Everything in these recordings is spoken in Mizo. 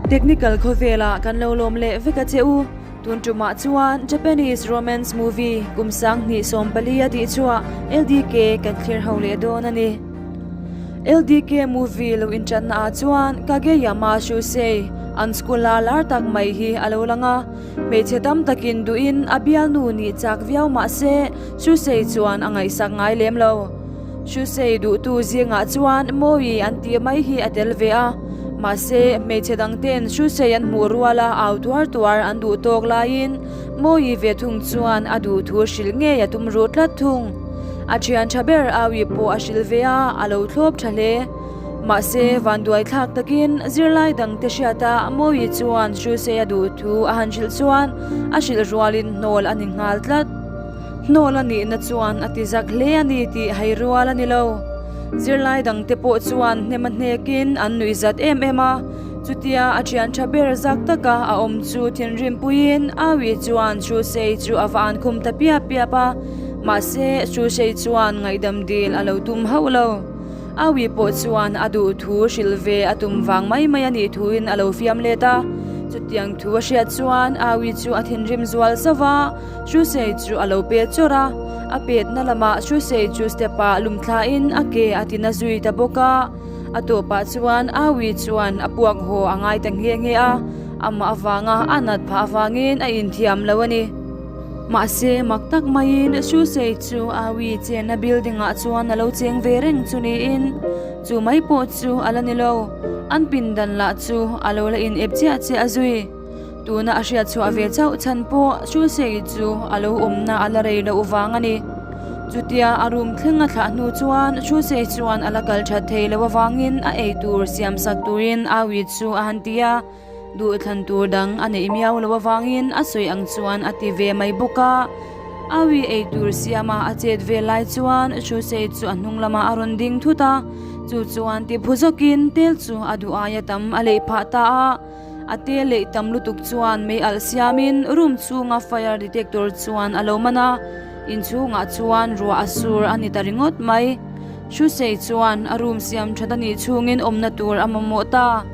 Technical khawvelah kan lo lawm leh vek a che u. Tun tumah chuan Japanese romance movie kum 2014 a tih chhuah LDK kan thlir ho leh dawn a ni. LDK movie lo inṭanna ah chuan Kageyama Shusei an school a lar tak mai hi a lo lang a. Hmeichhe tam takin duhin a bialnu nih chak viau mah se Shusei chuan a ngaihsak ngai lem lo. Shusei duhtu zingah chuan Moi an tih mai hi a tel ve a. Mahse, hmeichhe dangte'n Shusei an hmuh ruala au tuar tuar an duh tawk laiin Moi ve thung chuan a duh thu hrilh ngei a tum ruh tlat thung. A thian tha ber Awi pawh a hrilh ve a, a lo thlawp tha hle. Mahse, vanduai thlak takin zirlai dangte hriata Moi chuan Shusei a duh thu a han hrilh chuan a hrilh rualin hnawl a ni nghal tlat. Hnawl a nihna chuan a ti zak hle a ni tih hai rual a ni lo. Zirlai dangte pawh chuan hnem a hnekin an nuih zat em em a, chutia a thian tha ber zak taka a awm chu thinrim puiin Awi chuan Shusei chu a va an khum ta piap piap a, mahse Shusei chuan ngaihdam dil a lo tum hauh lo. Awi pawh chuan a duh thu hrilh ve a tum vang mai mai a nih thuin a lo fiam let a, chutiang thu a hriat chuan Awi chu a thinrim zual zauh a. Shusei chu a lo pet chawrh a, a petna lamah Shusei chu step ah lum thlain a ke a tina zui ta bawk a. A tawpah chuan Awi chuan a puak haw a ngai ta nghe nghe a, amah avanga a nat phah avangin a inthiam lo a ni. Mahse, mak tak maiin Shusei chu Awi chenna building ah chuan a lo cheng ve reng chu niin, chu mai pawh chu a la ni lo, an pindan lah chu a lo la in ep chiah chiah a zui. Tuna a hriat chhuah ve chauh chhan pawh Shusei chu a lo awmna a la rei loh vang a ni. Chutia a room thleng a thlah hnu chuan Shusei chuan a la kal that thei loh avangin a ei tur siam sak turin Awi chu a han ti a, duhthlan tur dang a neih miau loh avangin a sawi ang chuan a ti ve mai bawk a. Awi ei tur siama a chet ve lai chuan Shusei chu a hnung lamah a rawn ding thut a, chu chuan ti phu zawkin tel chu a duh aia tam a leih phah ta a. A te leh tam lutuk chuan mei alh siamin room chhunga fire detector chuan a lo man a, inchhungah chuan ruah a sur a ni ta ringawt mai. Shusei chuan a room siam that a nih chhungin awmna tur a mamawh ta.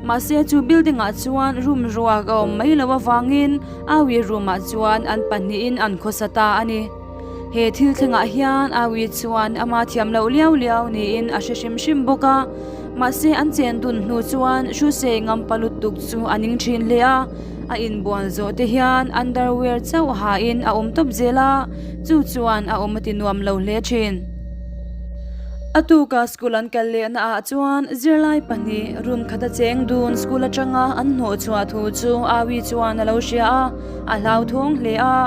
Mahse chu building ah chuan room ruak a awm mai loh avangin Awi room ah chuan an pahnihin an khawsa ta a ni. He thil thlengah hian Awi chuan ama thiam loh liau liau niin a hre hrim hrim bawk a. Mahse an chen dun hnu chuan Shusei ngampa lutuk chu a ning thin hle a, a inbual zawh te hian underwear chauh hain a awm tawp zel a, chu chuan a awm a ti nuam lo hle thin. A tuka school an kal lehna ah chuan zirlai pahnih room khata cheng dun school atanga an hnawh chhuah thu chu Awi chuan a lo hria a, a hlauthawng hle a.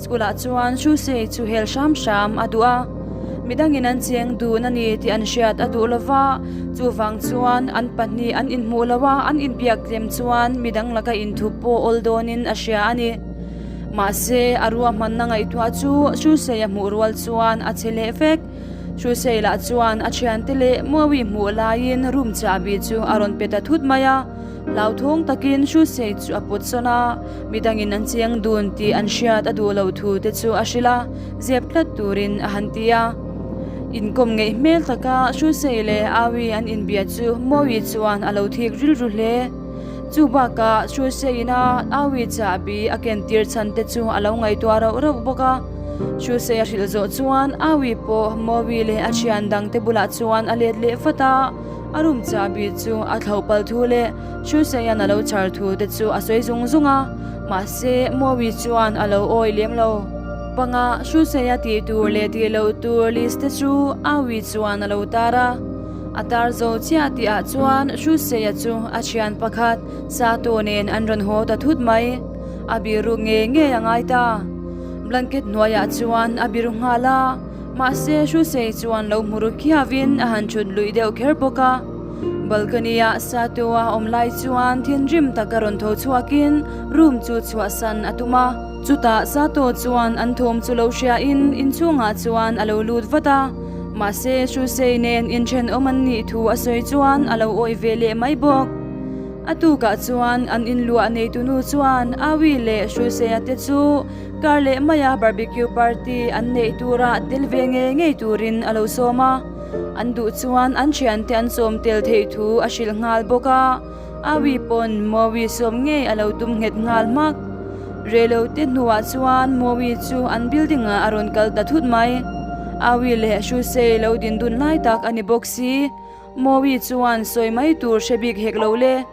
School ah chuan Shusei chu hel hram hram a duh a, midangin an cheng dun a ni tih an hriat a duh lova, chuvang chuan an pahnih an inhmuh lo a, an inbiak tlem chuan midang laka inthup pawh awl dawnin a hria a ni. Mahse, a ruahmanna ngaihtuah chu Shusei a hmuh rual chuan a che leh vek. Shusei lah chuan a thiante leh Mawi hmuh laiin room chahbi chu a rawn pe ta thut mai a. Hlauthawng takin Shusei chu a pawt sawn a, midangin an cheng dun tih an hriat a duh loh thu te chu a hrilh a, zep tlat turin a han ti a. Inkawm ngeih hmel taka Shusei leh Awi an inbia chu Mawi chuan a lo thik rilru hle. Chu bakah Shusei-in a Awi chahbi a ken tir chhan te chu a lo ngaihtuah rauh rauh bawk a. Shusei a hrilh zawh chuan Awi pawh Mawi leh a thian dangte bulah chuan a let leh vat a. A room chahbi chu a thlauh palh thu leh Shuseian a lo chhar thu te chu a sawi zung zung a, mahse Mawi chuan a lo awi lem lo. Panga Shuseia tih tur leh tih loh tur list te chu Awi chuan a lo tar a, a tar zo chiah tih ah chuan Shuseia chu a thian pakhat Sato nen an rawn haw ta thut mai. A biru ngei ngei a ngai ta. Blanket hnuaiah chuan a biru nghal a. Mahse, Shusei chuan lo hmu ru khiavin a han chhut luih deuh kher bawk a. Balcony-ah Sato-a awm lai chuan thinrim taka rawn tho chhuakin room chu chhuahsan a tum a. Chutah Sato chuan an thawm chu lo hriain inchhungah chuan a lo lut vat a. Mahse, Shusei nen inthenawm an nih thu a sawi chuan a lo awih ve leh mai bawk. A tukah chuan an inluah neitunu chuan Awi leh Shusei-a te chu Kar leh maia barbecue party an neih tura tel ve ngei ngei turin a lo sawm a, an duh chuan an thiante an sawm tel theih thu a hrilh nghal bawk a. Awi pawn Mawi sawm ngei a lo tum nghet nghal hmak. Reilote hnuah chuan Mawi chu an building ah a rawn kal ta thut mai. Awi leh Shusei lo din dun lai tak a ni bawk si. Mawi chuan sawi mai tur hre bik hek lo le.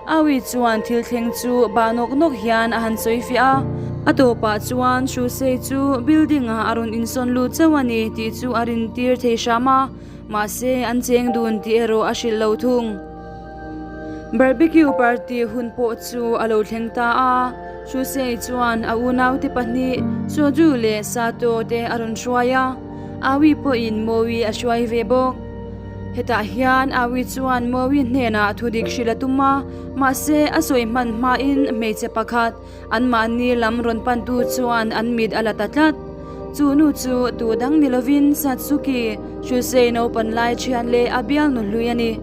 Awi chuan thil thleng chu bah nawk nawk hian a han sawi fiah a. A tawpah chuan Shusei chu building ah a rawn insawn lut chauh a ni tih chu a rintir thei hram a. Mahse an cheng dun tih erawh a hrilh lo thung. Barbecue party hun pawh chu a lo thleng ta a, Shusei chuan a unaute pahnih Soju leh Sato te a rawn hruai a, Awi pawhin Mowi a hruai ve bawk. Hetah hian Awi chuan Mowi hnenah thudik hrilh a tum a, mahse a sawi hman hmain hmeichhe pakhat Anmahni lam rawn pantu chuan an mit a la ta tlat. Chu nu chu tu dang ni lovin Satsuki, Shusei naupan lai thian leh a bialnu hlui a ni.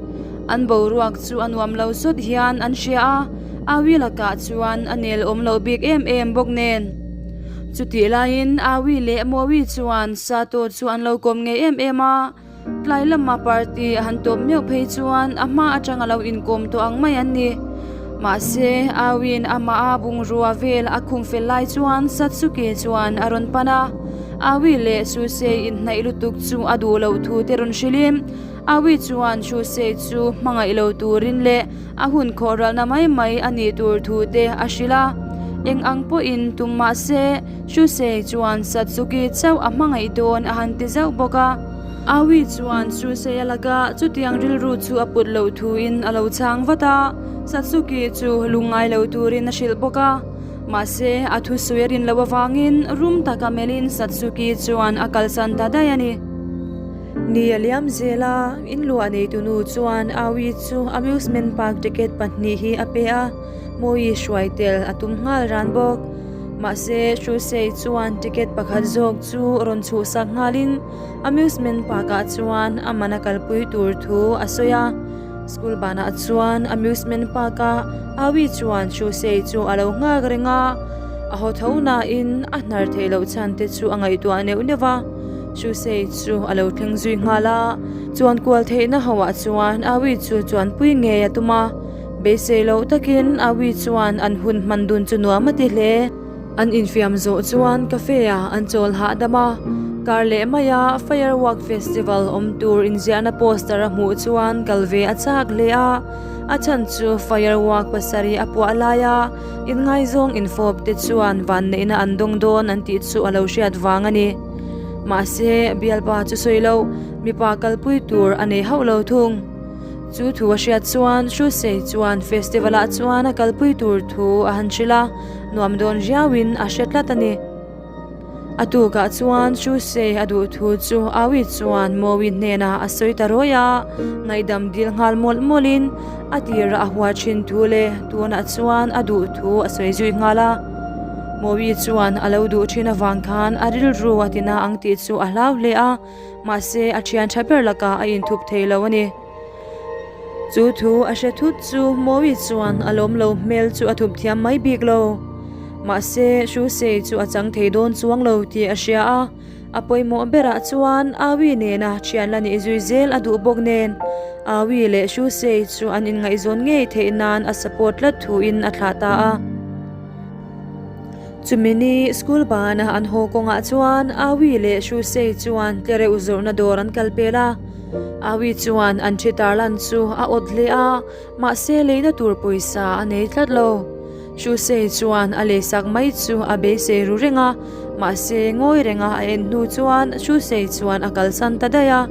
An boruak chu a nuam lo sawt hian an hria a, Awi lakah chuan a nel awm lo bik em em bawk nen. Chutih laiin Awi leh Mawi chuan Sato chu an lo kawm ngei em em a. Tlai lama party a han tawp meuh phei chuan a hma atang a lo inkawm tawh ang mai an ni. Mahse, Awin amah a bungrua vel a khung fel lai chuan Satsuki chuan a rawn pan a. Awi leh Shusei inhnaih lutuk chu a duh loh thu te rawn hrilhin Awi chuan Shusei chu hmangaih lo turin leh a hun khawh ralna mai mai a nih tur thu te a hrilh a. Eng ang pawhin tum mahse, Shusei chuan Satsuki chauh a hmangaih dawn a han ti zauh bawk a. Awi chuan Shusei a laka chutiang rilru chu a put loh thuin a lo chhang vat a, Satsuki chu lungngai lo turin a hrilh bawk a. Mahse, a thusawi a rin loh avangin rum taka melhin Satsuki chuan a kalsan ta daih a ni. Ni a liam zel a, inluah neitunu chuan Awi chu amusement park ticket pahnih hi a pe a, Mawi hruai tel a tum nghal ran bawk. Mahse, Shusei chuan ticket pakhat zawk chu rawn chhuhsak nghalin amusement park ah chuan a man a kalpui tur thu a sawi a. School banah chuan amusement park ah Awi chuan Shusei chu a lo nghak reng a, a haw tho nain a hnar theih loh chhan te chu a ngaihtuah neuh neuh va. Shusei chu a lo thleng zui nghal a, chuan kual theihna ho ah chuan Awi chu chuanpui ngei a tum a. Beisei loh takin Awi chuan an hun hman dun chu nuam a ti hle. An infiam zawh chuan cafe ah an chawl hahdam a, kar leh maia firework festival awm tur inziahna poster a hmuh chuan kal ve a chak hle a, a chhan chu firework pasarih a puah laia inngaizawng infawp te chuan vanneihna an dawng dawn an tih chu a lo hriat vang a ni. Mahse, bialpa chu sawi loh, mipa kalpui tur a nei hauh lo thung. Chu thu a hriat chuan Shusei chuan festival ah chuan a kalpui tur thu a han hrilh a, nuam dawn riauin a hre tlat a ni. A tukah chuan Shusei a duh thu chu Awi chuan Mawi hnenah a sawi ta rawi a, ngaihdam dil nghal mawlh mawlhin a tirah a hua thin thu leh tunah chuan a duh thu a sawi zui nghal a. Mawi chuan a lo duh thin avang khan a rilru a tina ang tih chu a hlau hle a, Mahse, a thian tha ber lakah a inthup thei lo a ni. Chu thu a hre thut chu Mawi chuan a lawm lo hmel chu a thup thiam mai bik lo. Mahse, Shusei chu a chang thei dawn chuang lo tih a hria a, a pawimawh berah chuan Awi nena thian la nih zui zel a duh bawk nen, Awi leh Shusei chu an inngaihzawn ngei theih nan a support tlat thuin a thlah ta a. Chumi ni school bana an haw kawngah chuan Awi leh Shusei chuan tlereuh zawrhna dawr an kal pel a. Awi chuan an thi tarlan chu a awt hle a, mahse leina tur pawisa a nei tlat lo. Shusei chuan a leisak mai chu a beisei ru reng a, mahse ngawi renga a en hnu chuan Shusei chuan a kalsan ta daih a.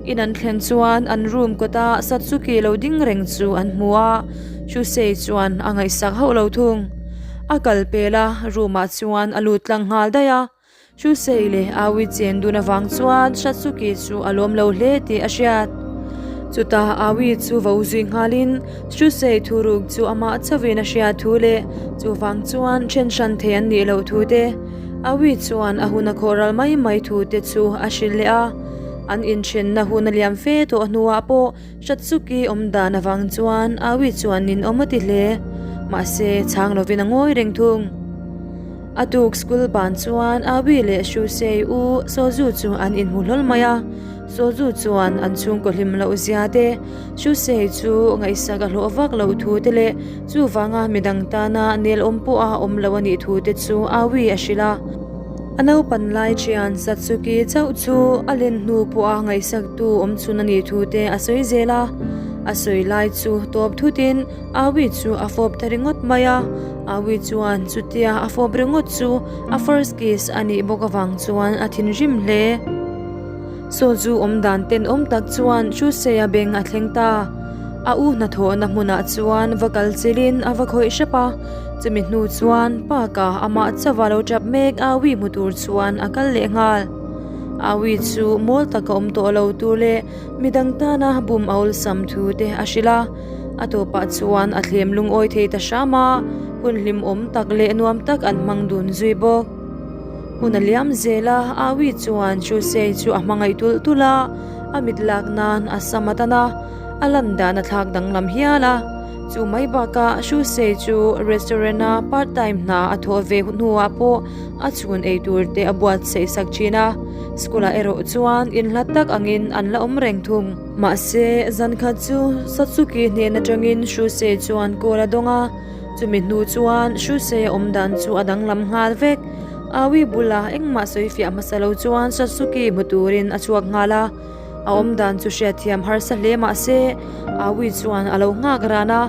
In an thlen chuan an room kawta Satsuki lo ding reng chu an hmu a, Shusei chuan a ngaihsak hauh lo thung. A kal pel a, room ah chuan a lut tlang nghal daih a. Chusei leh Awi chen dun avang chuan Satsuki chu a lawm lo hle tih a hriat. Chutah Awi chu vo zui nghalin Chusei thuruk chu amah chauhin a hriat thu leh chuvang chuan then hran thei an nih loh thu te, Awi chuan a hun a khawh ral mai mai thu te chu a hrilh leh a. An inthenna hun a liam fe tawh hnuah pawh Satsuki awm dan avang chuan Awi chuan ninawm a ti hle. Mahse, chhang lovin a ngawi reng thung. A tuk school ban chuan Awi leh Shusei u Sozu chu an inhmu hlawl mai a. Soju chuan an chhungkaw hlim loh zia te, Shusei chu ngaihsak a hlawh vak loh thu te leh chuvanga midang tana nel awm pawh a awm lo a nih thu te chu Awi a hrilh a. A naupan lai thian Satsuki chauh chu a len hnu pawha ngaihsaktu awm chhun a nih thu te a sawi zel a. A sawi lai chu tawp thutin Awi chu a fawp ta ringawt mai a. Awi chuan chutia a fawp ringawt chu a first kiss a nih bawk avang chuan a thinrim hle. Saw chu awm dan tenawm tak chuan Shusei-a beng a thleng ta. A u hnathawhna hmunah chuan va kal chilhin a va khawih hrep a, chumi hnu chuan park-a amah chauha lo tap mek Awi hmu tur chuan a kal leh nghal. Awi chu mawl taka awm tawh lo tur leh midang tana bum a awlsam thu te a hrilh a, a tawpah chuan a thlem lungawi thei ta hram a, hun hlimawm tak leh nuam tak an hmang dun zui bawk. Hun a liam zel a, Awi chuan Chusei chu a hmangaih tulh tulh a, a mit lak nan a sam a tan a, a lan dan a thlak danglam hial a. Chu mai bakah Chusei chu restaurant a part time hna a thawh ve hnuah pawh a chhun ei tur te a buatsaih sak thin a, school ah erawh chuan inhlat tak angin an la awm reng thung. Mahse, zan khat chu Satsuki hnen atangin Chusei chuan call a dawng a. Chumi hnu chuan Shusei awm dan chu a danglam nghal vek. Awi bula engmah sawi fiah hmasa lo chuan Satsuki hmu turin a chhuak nghal a. A awm dan chu hriatthiam harsa hle mah se, Awi chuan a lo nghak ran a.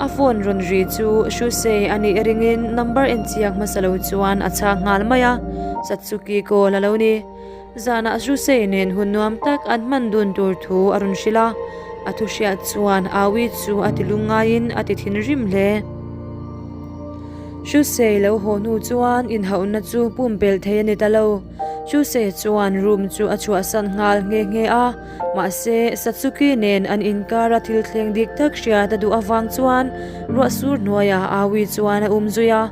A phone rawn ri chu Shusei a nih ringin number enchiak hmasa lo chuan a chhak nghal mai a, Satsuki call a lo ni. Zanah Shusei nen hun nuam tak an hman dun tur thu a rawn hrilh a, a thu hriat chuan Awi chu a ti lungngaiin a ti thinrim hle. Shusei lo haw hnu chuan inhauhna chu pumpelh thei a ni ta lo. Shusei chuan room chu a chhuahsan nghal nghe nghe a, mahse Satsuki nen an inkara thil thleng dik tak hriat a duh avang chuan ruah sur hnuaiah Awi chuan a um zui a.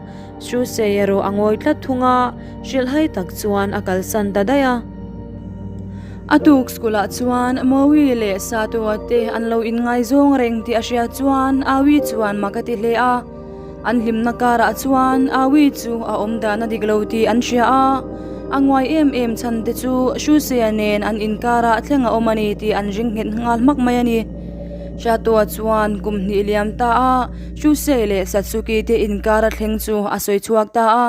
Shusei erawh a ngawi tlat thung a, hrilhhai tak chuan a kalsan ta daih a. A tuk school ah chuan Mawi leh Satua te an lo inngaizawng reng tih a hriat chuan Awi chuan mak a ti hle a. An hlimna karah chuan Awi chu a awm dan a dik lo tih an hria a, a nguai em em chhan te chu Shusei nen an inkarah thleng a awm a ni tih an ring nghet nghal hmak mai a ni. Satua chuan kum hnih liam ta a. Shusei leh Satsuki te inkar a thleng chu a sawi chhuak ta a.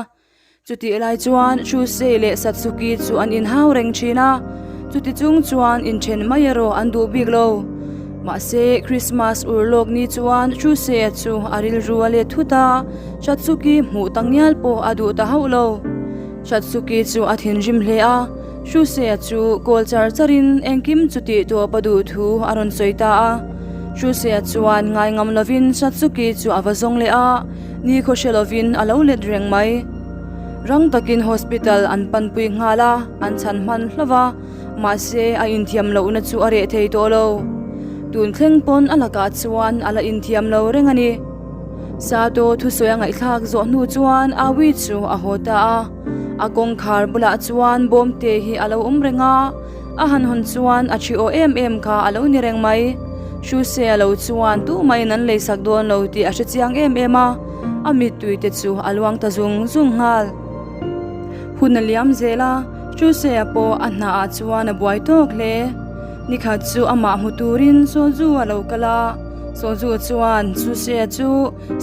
Chutih lai chuan Shusei leh Satsuki chu an inhau reng thin a, chuti chung chuan inthen mai erawh an duh bik lo. Mahse, Christmas ur lawk ni chuan Shusei-a chu a rilru a let thut a, Satsuki hmuh tak ngial pawh a duh ta hauh lo. Satsuki chu a thinrim hle a, Shusei-a chu kawl char charin engkim chu tih tawp a duh thu a rawn sawi ta a. Shusei-a chuan ngai ngam lovin Satsuki chu a va zawng leh a, ni khaw hre lovin a lo let reng mai. Rang takin hospital an panpui nghal a, an chhan hman hlauh a, mahse a inthiam lohna chu a reh thei tawh lo. Tun thleng pawn a lakah chuan a la inthiam lo reng a ni. Sato thusawi a ngaihthlak zawh hnu chuan Awi chu a haw ta a. A kawngkhar bulah chuan bawmte hi a lo awm reng a, a han hawn chuan a thi aw em em kha a lo ni reng mai. Hruse a lo chuan tumah-in an leisak dawn lo tih a hre chiang em em a, a mittui te chu a luang ta zung zung nghal. Hun a liam zel a, Hruse-a pawh a hnaah chuan a buai tawk hle. Nikhat chu amah hmu turin Soju a lo kal a, Soju chuan Hruse-a chu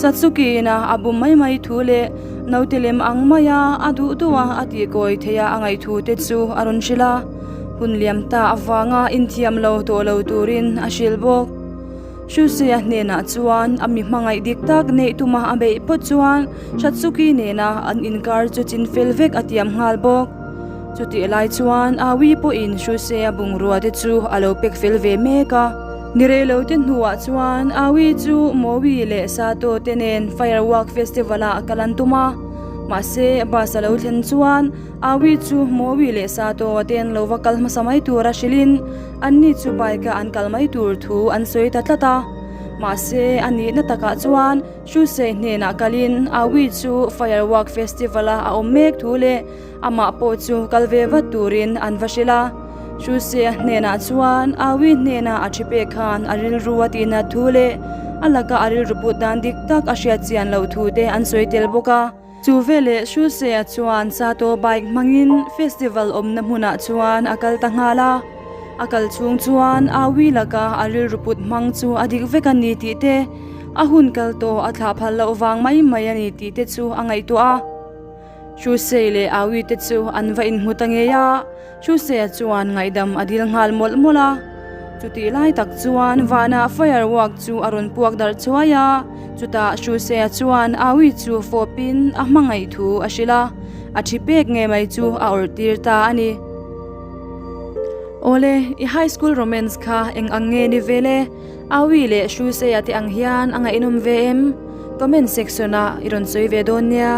Satsuki-in a a bum mai mai thu leh naute lem ang maia a duh duh a a tih kawi theih a a ngaih thu te chu a rawn hrilh a, hun liam ta avanga inthiam lo tawh lo turin a hrilh bawk. Shusei-a hnenah chuan a mi hmangaih dik tak neih tuma a beih phawt chuan Satsuki nena an inkar chu chin fel vek a tiam nghal bawk. Chutih lai chuan Awi pawhin Shusei-a bungrua te chu a lo pek fel ve mek a. Ni rei lo te hnuah chuan Awi chu Mawi leh Sato te nen Firework Festival ah kal an tum a. Mahse, bus a lo thlen chuan Awi chu Mawi leh Sato te an lo va kal hmasa mai tur a hrilhin anni chu bike a an kal mai tur thu an sawi ta tlat a. Mahse, a nihna takah chuan Shusei hnenah kalin Awi chu Firework Festival a a awm mek thu leh Amah pawh chu kal ve vat turin an va hrilh a. Shusei-a hnenah chuan Awi hnena a thi pek khan a rilru a tihnat thu leh a laka a rilru put dan dik tak a hriat chian loh thu te an sawi tel bawk a. Chu veleh Shusei-a chuan Sato bike hmangin festival awmna hmunah chuan a kal ta nghal a. A kal chhung chuan Awi laka a rilru put hmang chu a dik vek a ni tih te, a hun kal tawh a thlah phal loh vang mai mai a ni tih te chu a ngaihtuah a. Hrusei leh Awi te chu an va inhmu ta ngei a, Hrusei-a chuan ngaihdam a dil nghal mawlh mawlh a. Chutih lai tak chuan vanah firework chu a rawn puak darh chuai a, chutah Hrusei-a chuan Awi chu fawpin a hmangaih thu a hrilh a, a thi pek ngei mai chu a awrh tir ta a ni. Awle, i high school romance kha eng ang nge ni vel e? Awi leh Hrusei-a te ang hian a ngaihnawm ve em? Comment section ah i rawn sawi ve dawn nia.